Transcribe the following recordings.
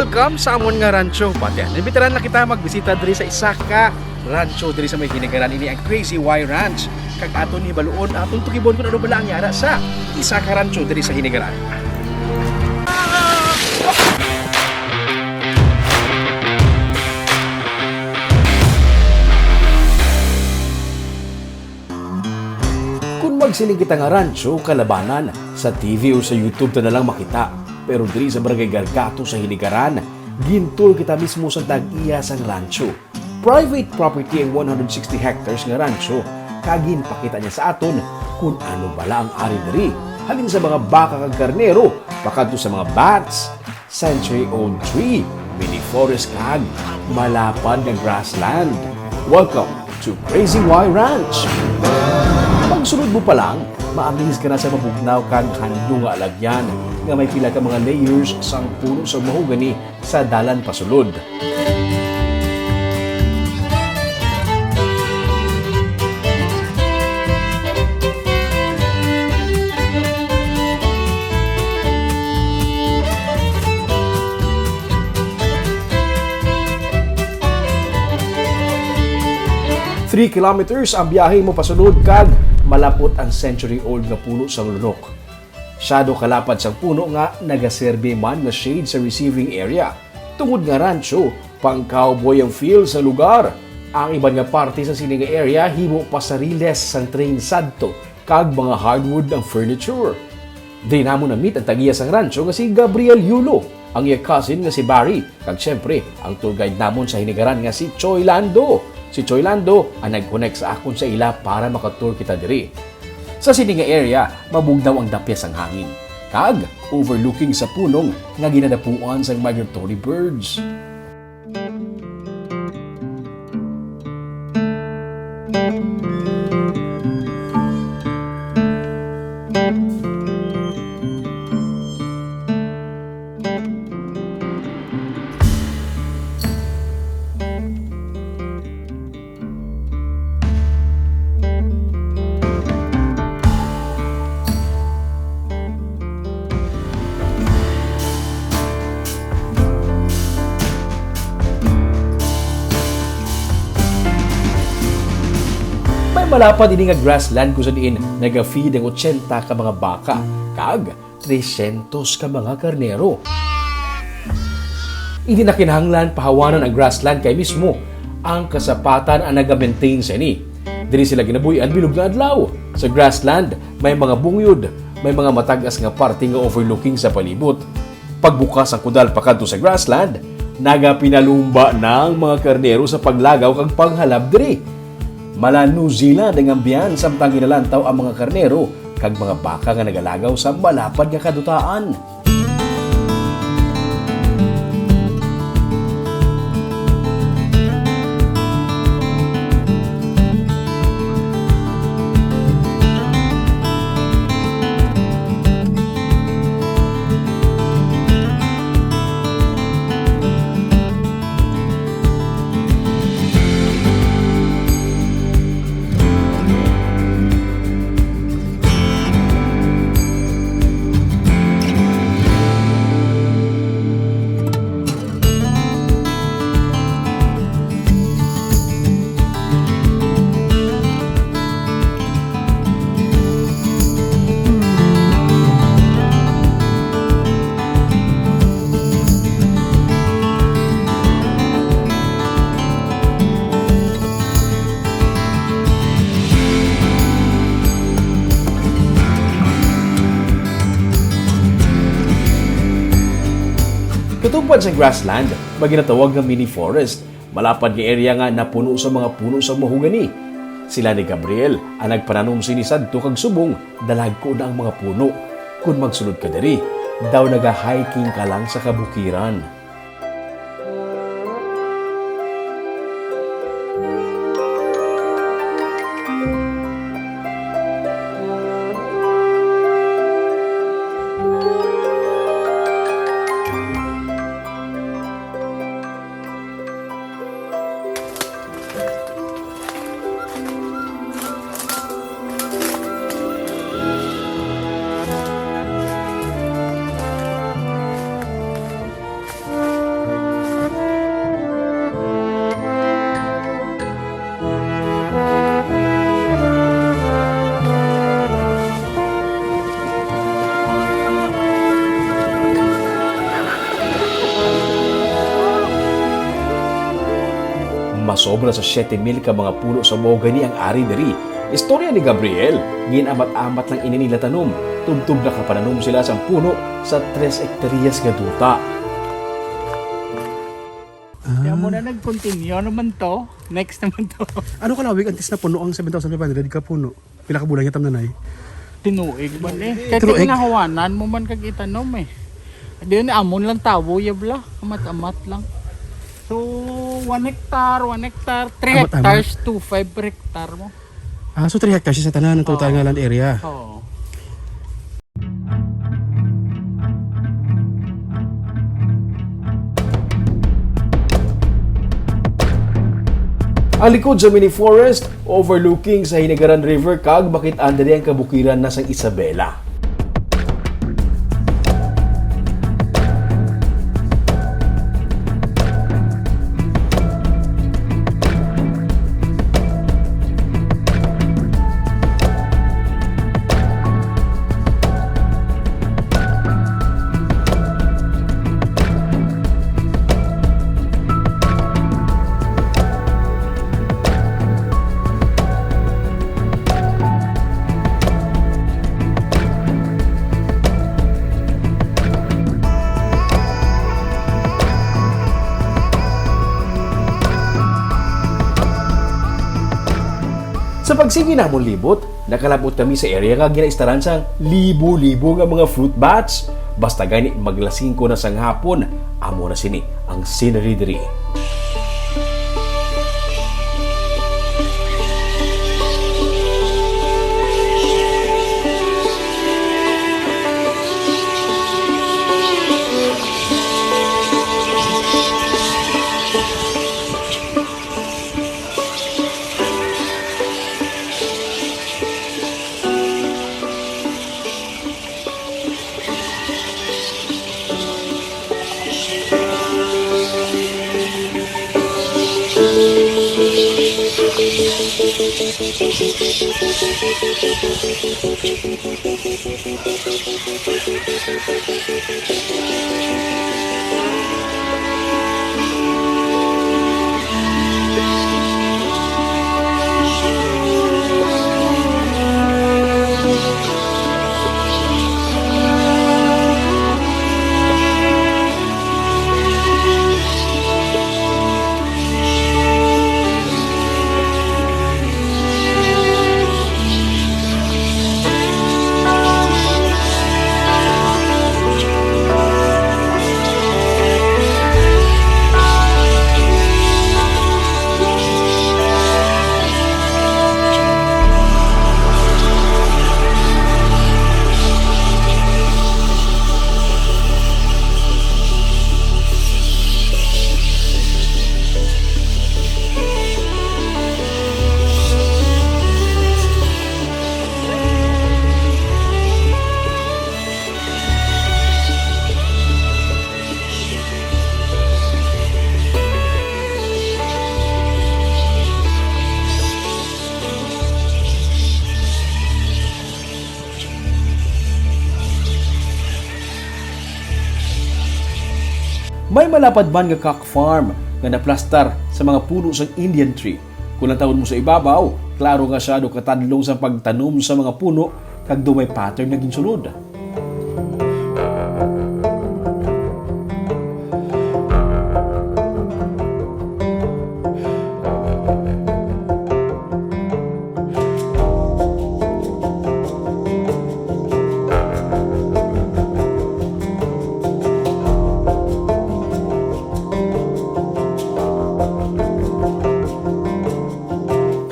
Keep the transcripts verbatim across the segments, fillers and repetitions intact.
Welcome sa amon nga rancho. Pati, naimbitaran na kita magbisita diri sa isa ka rancho diri sa may Hinigaran. Ini ang Crazy Y Ranch. Kag aton hibaluon, aton tukibon kung ano bala ang yara sa isa ka rancho diri sa Hinigaran. Kung magsiling kita nga rancho, kalabanan, sa T V o sa YouTube ta na lang makita. Pero diri sa Barangay Gargato sa Hinigaran, gintour kita mismo sa tag-iya sang rancho. Private property ang one hundred sixty hectares nga rancho, kag ginpakita niya sa aton kung ano bala ang ari diri, halin sa mga baka kag karnero, pakadto sa mga bats, century-old tree, mini forest, kag malapad nga grassland. Welcome to Crazy Y Ranch! Pagsulod mo pa lang, ma-amaze ka na sa mabugnaw kag handom nga alagyan nga may pila ka mga layers sang puno sa mahogany sa dalan pasulod. Three kilometers ang biyahe mo pasulod kag malapot ang century-old nga puno sang lunok. Shadow kalapad sang puno nga nagaserbi man nga shade sa receiving area. Tungod nga rancho, pang-cowboy ang feel sa lugar. Ang iban nga parte sa sini nga area himo pa sa riles sang train sadto kag mga hardwood ang furniture. Diri namon na-meet ang tag-iya sang rancho nga si Gabriel Yulo, ang iya cousin nga si Barry, kag siyempre, ang tour guide namon sa Hinigaran nga si Choy Lando. Si Choy Lando ang nag-connect sa akon sa ila para maka-tour kita diri. Sa sini nga area, mabugnaw ang dapya sang hangin, kag overlooking sa punong nga ginadapuan sang migratory birds. May malapad ini nga grassland kung sa diin naga-feed ang ochenta ka mga baka, kag tresyentos ka mga karnero. Hindi na kinahanglan pahawanan ang grassland kay mismo ang kasapatan ang naga-maintain sa ini. Diri sila ginabuy-an bilog nga adlaw. Sa grassland, may mga bungyod, may mga matag-as nga parte nga overlooking sa palibot. Pagbukas ang kudal pakadto sa grassland, nagapinalumba na ang mga karnero sa paglagaw kag paghalab diri. Mala New Zealand ang ambiyan samtang ginalantaw ang mga karnero kag mga baka nga nagalagaw sa malapad nga kadutaan. Katupad sa grassland, may ginatawag nga mini forest. Malapad nga area nga napuno sa mga puno sa mahogany. Sila ni Gabriel ang nagpananom sini sadto kag subong dalagko na ang mga puno. Kon magsulod ka diri, daw naga-hiking ka lang sa kabukiran. Sobra sa siyete mil ka mga puno sa mahogany ang ari diri. Istorya ni Gabriel, gin-amat-amat lang ini nila tanom. Tubtob nakapananom sila sang puno sa tres hektaryas nga duta. Kaya mo na nag-continue. Ano man to? Next naman to. Ano ka lawig antes na puno ang seven thousand five hundred ka puno? Pila ka bulan niya tam nanay? Tinuig man eh. Kaya Tinuig? Tinahawanan mo man kag itanom eh. Di yun, amon lang tawo, yabla. Amat-amat lang. So, one hectare, one hectare, three Amat-amat. Hectares to five per hectare mo. Ah, so three hectares sa tanan ang total Oo. Nga land area. Oo. Ang likod sa mini forest, overlooking sa Hinigaran River, kag makit-an diri ang kabukiran na sang Isabela. Sa pagsigi namon libot, nakalabot kami sa area nga ginaistaran sang libo-libo nga mga fruit bats. Basta gani maglasingko na sang hapon, amo na sini ang scenery diri. May malapad man nga cock farm nga naplastar sa mga puno sang Indian tree. Kung lantawon mo sa ibabaw, klaro nga siya daw katadlong sa pagtanom sa mga puno kag daw may pattern nga ginsulod.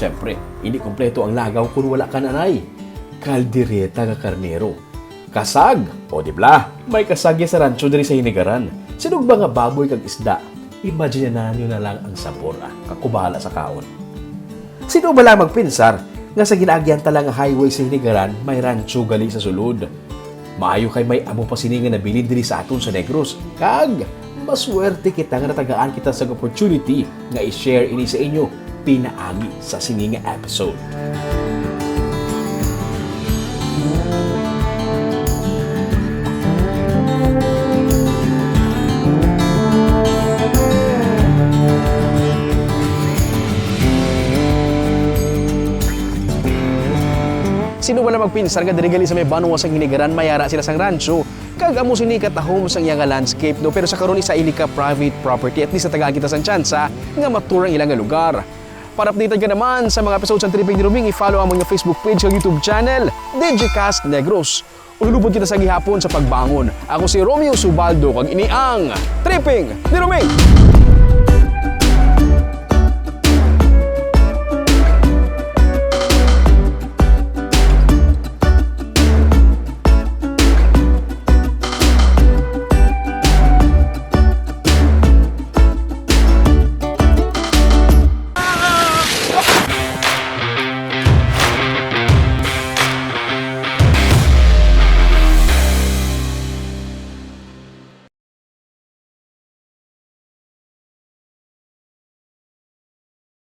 Siyempre, hindi kompleto ang lagaw kung wala ka nanay. Kaldereta nga karnero. Kasag! O di bala, may kasag ya sa rancho diri sa Hinigaran. Sinugba nga baboy kag isda. Imagine na ninyo na lang ang sabor, ah. Ako bahala sa kaon. Sino bala magpinsar nga sa ginaagian ta lang nga highway sa Hinigaran, may rancho gali sa sulod? Maayo kay may amo pa sini nga nabilin diri sa aton sa Negros. Kag maswerte kita nga natagaan kita sang opportunity nga i-share ini sa inyo pinaagi sa sini nga episode. Magpinsar nga diri gali sa may banwa sang Hinigaran, may ara sila sang rancho, kag amo sini katahom sang iya nga landscape, no? Pero sa karon, isa ini ka private property. At least natagaan kita sang tsansa nga ma-tour ang ila nga lugar. Para updated ka naman sa mga episodes sang Tripping ni Roming, i-follow ang mga Facebook page kag YouTube channel, Digicast Negros. Ululupod kita sa gihapon sa pagbangon. Ako si Romeo Subaldo, kag ini ang Tripping ni Roming.